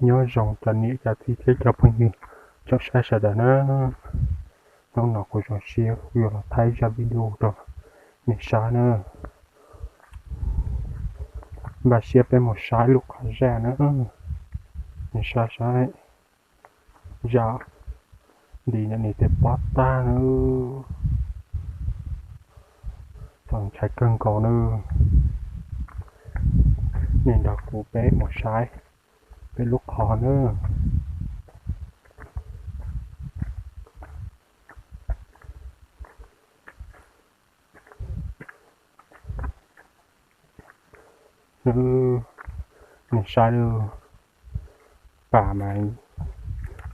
Nyob zoo cov niam cov txiv thiab cov phooj ywg tsoom saib sawv daws na. Hnub no kuv zoo siab kuv yuav los thaij zaj video rau nej saib na. Npaj siab peb mus saib lub qhov zaj na. Nej saib saib, zaj nti ntawm nws tej pob tag na. Txaus ntshai kawg nkaus na. Nej nrog kuv peb mus saib peb lub qhov na. Nej saib, pam mas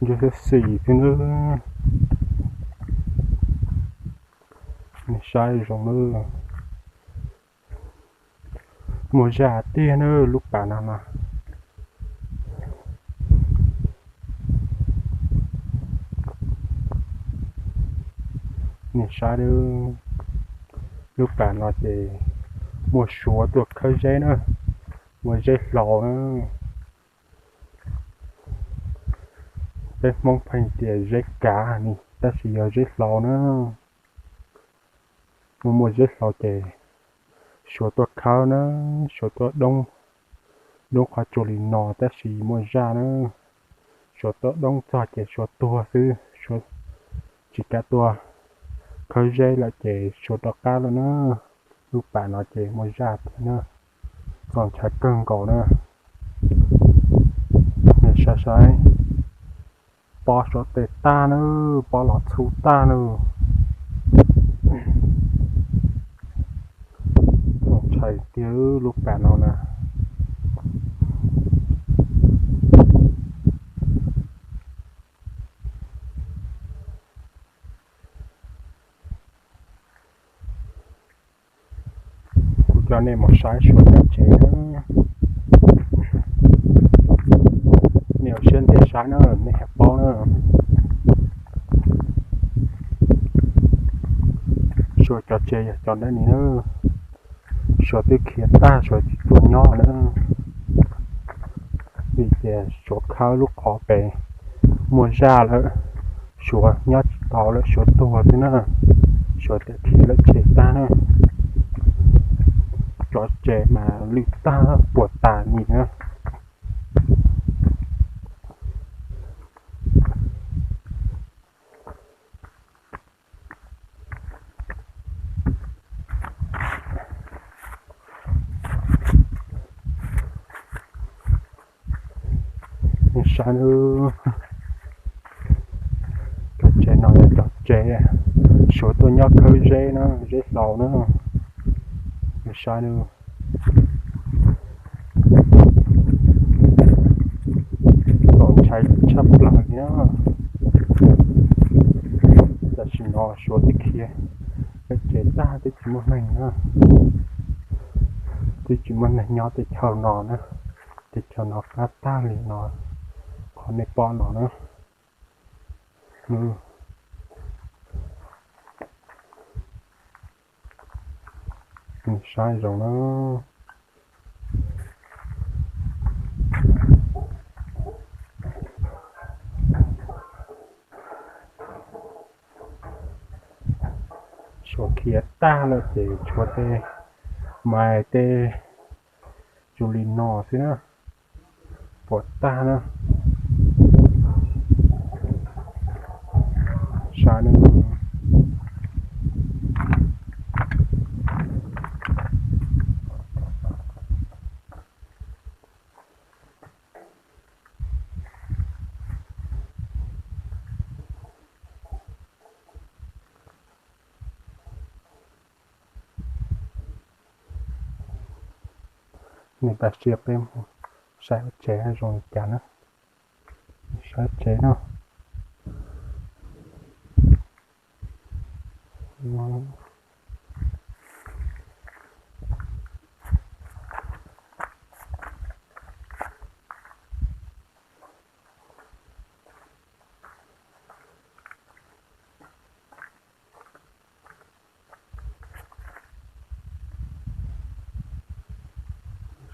ntsuab xwb xim xwb na. Nej saib zoo na. Muaj zaj tiag na lub pam no na. Nej saib, lub pam no ces muaj suav tuaj khawb zeb na, muaj zeb hlau na. Peb Hmoob pheej tias zeb kav ni tab sis yog zeb hlau na. Muaj muaj zeb hlau ces suav tuaj khawb na, suav tuaj doob, doob qhov tsua li no tab sis muaj zaj na. Suav tuaj doob txog ces suav tuag xwb, suav tsis kav tuaj khawb zeb lawm ces suav rov qab lawm na. Lub pam no ces muaj zaj tiag na, txaus ntshai kawg nkaus na. Nej saib saib, pob suav tes tag na, pob los txhub tag na. Txaus ntshai tiag lub pam no na. Kuv coj nej mus saib suav cov tsev na. Nej ua siab ntev saib na, nej thiaj paub na. Suav cov tsev yog cov dab ni na, suav twb khiav tag, suav tsis tuaj nyob na. Vim tias suav khawb lub qhov pem muaj zaj lawm, suav nyob tsis tau lawm, suav tuag xwb na. Suav tes khiav lawm tsev tag na. Cov tsev mas lwj tag puas tas ni na. Nej saib nawb, cov tsev no yog cov tsev suav tuaj nyob khawb zeb na, zeb hlau na. Nej saib nawb, txaus ntshai tshaj plaws li na. Tam sim no suav twb khiav lawm tsev tag, twb tsis muaj neeg na, twb tsis muaj neeg nyob teb chaws no na. Teb chaws no qab tag li no, qhov nej pom no na. Saib zoo na. Suav khiav tag lawm ces tshuav tej mais tej zoo li no xwb na, puas tag na. Saib nawb. Nej pab siab peb mus saib lub tsev zoo li cas na. Saib tsev no.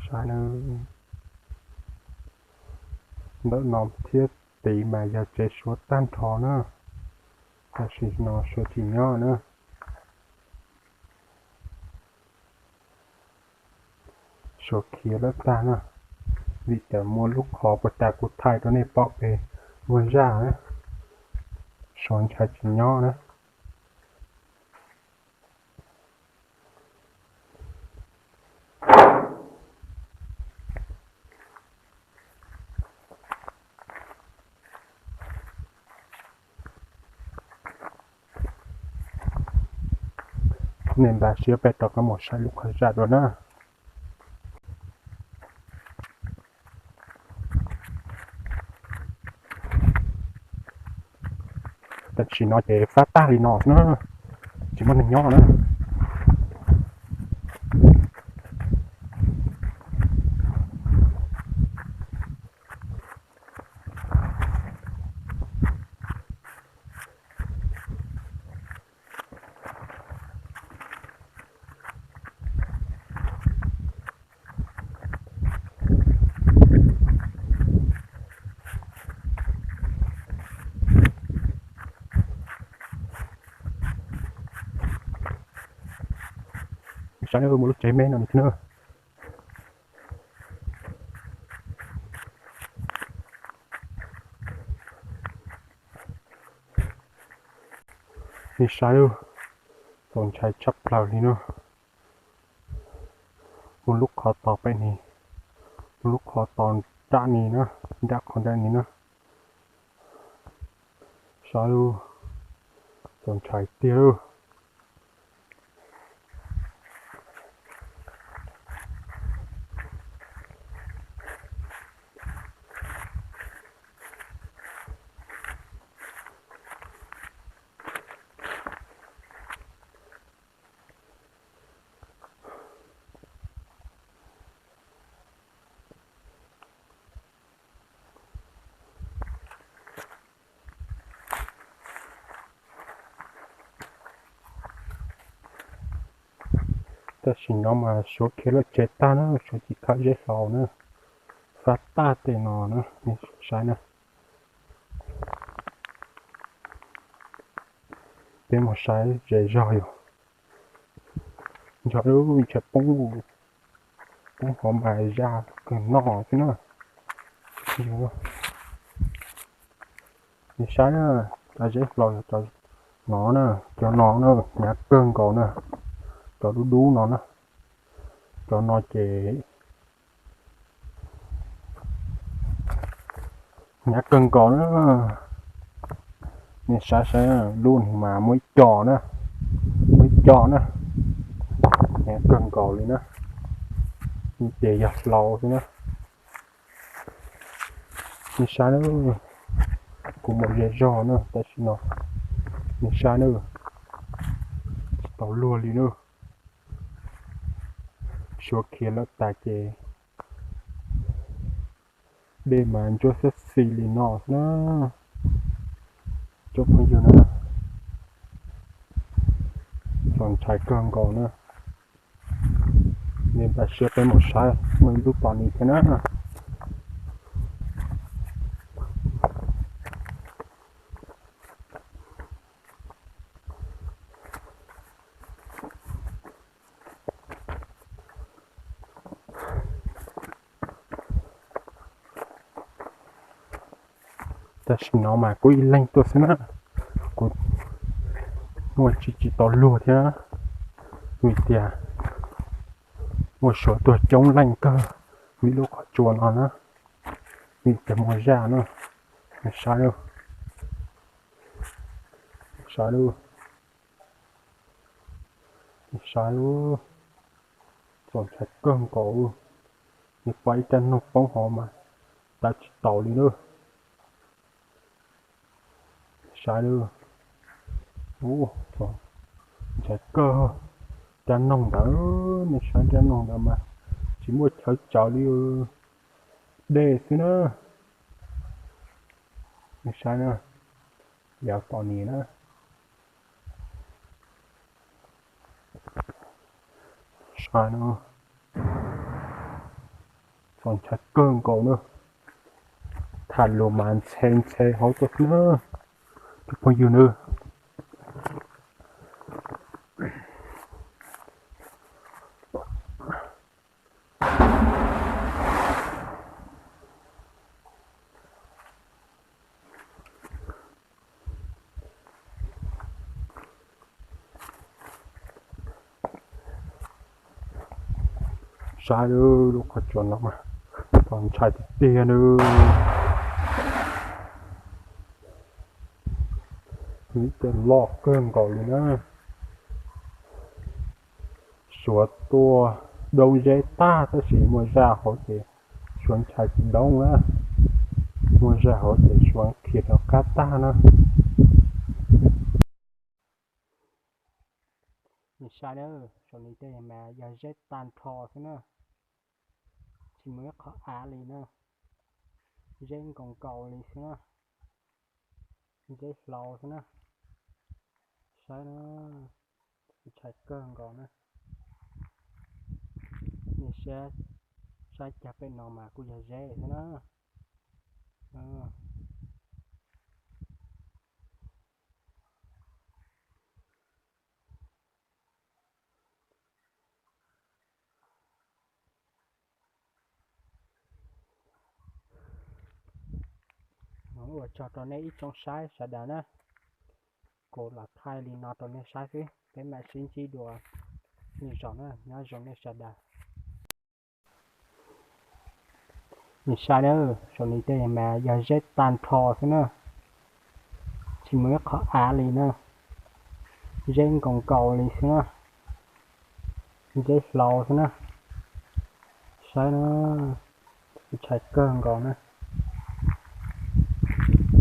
Saib nawb. Ntawm no thiab tid mas yog tsev suav tag nrho na. Tam sim no suav tsis nyob na. Suav khiav lawm tag na, vim tias muaj lub qhov puas tas kuv thaij rau nej pom pem muag zaj na, suav ntshai tsis nyob na. Nej npaj siab peb rov qab mus saib lub qhov zaj dua na. Tam sim no ces fab tag li no na, tsis muaj neeg nyob na. Saib na, muaj lub tsev me no na. Nej saib, txaus ntshai tshaj plaws li na. Muaj lub qhov tos pem ni, muaj lub qhov tos nram ni na, nram qhov nram ni na. Saib, txaus ntshai tiag lauj. Tam sim no mas suav khiav lawm tsev tag na, suav tsis khawb zeb hlau na, fab tag tej no na, nej saib na. Peb mus saib zej zog yom, ntshe lub ntshe poob, poob hauv mas zaj kawg no xwb na. Nej saib na, cov zeb hlau cov no na, cov no na hnyav kawg nkaus na, cov dub dub no na, cov no ces hnyav kawg nkaus na. Nej saib saib, lub no mas muaj ib co na, muaj ib co na, hnyav kawg nkaus li na, ces yog hlau xwb na. Nej saib na, kuv mus zej zog na, tam sim no nej saib na, tsis tau luag li na. Suav khiav lawm tas ces dej mas ntsuab xwb xis li no na. Cov phooj ywg na, txaus ntshai kawg nkaus na. Nej npaj siab peb mus saib muaj ib lub tom ni thiab na. Tam sim no mas kuv ib leeg tuaj xwb na, kuv muaj tsis tsis tau luag thiab, vim tias muaj suav tuag coob leej kawg vim lub qhov tsua no na, vim tias muaj zaj na. Saib, saib, saib, txaus ntshai kawg nkaus. Nws pom ib rab noog poob hauv mas tawm tsis taus li na. Saib, ntshai kawg. Rab noog ntawd, nej saib rab noog ntawd mas tsis muaj chaw tsaws li, dej xwb na. Nej saib na, yav tom ni na. Saib no, txaus ntshai kawg nkaus na. Tham lus mas ntxhe ntxhe hauv tuaj xwb na, tus phooj ywg nawb. Saib lub qhov tsua no mas txaus ntshai tiag tiag nawb. Ib tug loj kawg nkaus li na. Suav tuaj doob zeb tag tab sis muaj zaj hauv ces suav ntshai tsis doob na. Muaj zaj hauv ces suav khiav rov qab tag na. Nws saib na, saum no tej mas yog zeb tag nrho xwb na, tsis muaj ib qho av li na, zeb nkaus nkaus li xwb na, zeb hlau xwb na. Saib na, ntshai kawg nkaus na. Nej saib, saib cag pem no mas kuj yog zeb xwb na. Ua tsaug rau nej ib tsoom saib sawv daws na. Kuv los thaij li no rau nej saib xwb, peb mam sib ntsib dua lwm zaus na, nyob zoo nej sawv daws. Nej saib na, saum no tej mas yog zeb tag nrho xwb na, tsis muaj ib qho av li na, zeb nkaus nkaus li xwb na, zeb hlau xwb na. Saib na, ntshai kawg nkaus na.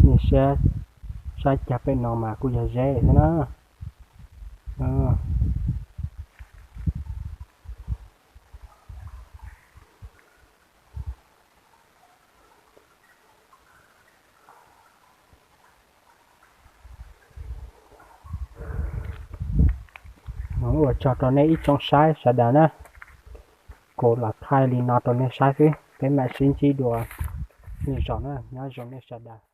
Nej saib, saib cag pem no mas kuj yog zeb xwb na. Ua tsaug rau nej ib tsoom saib sawv daws na. Kuv los thaij li no rau nej saib xwb, peb mam sib ntsib dua lwm zaus na, nyob zoo nej sawv daws.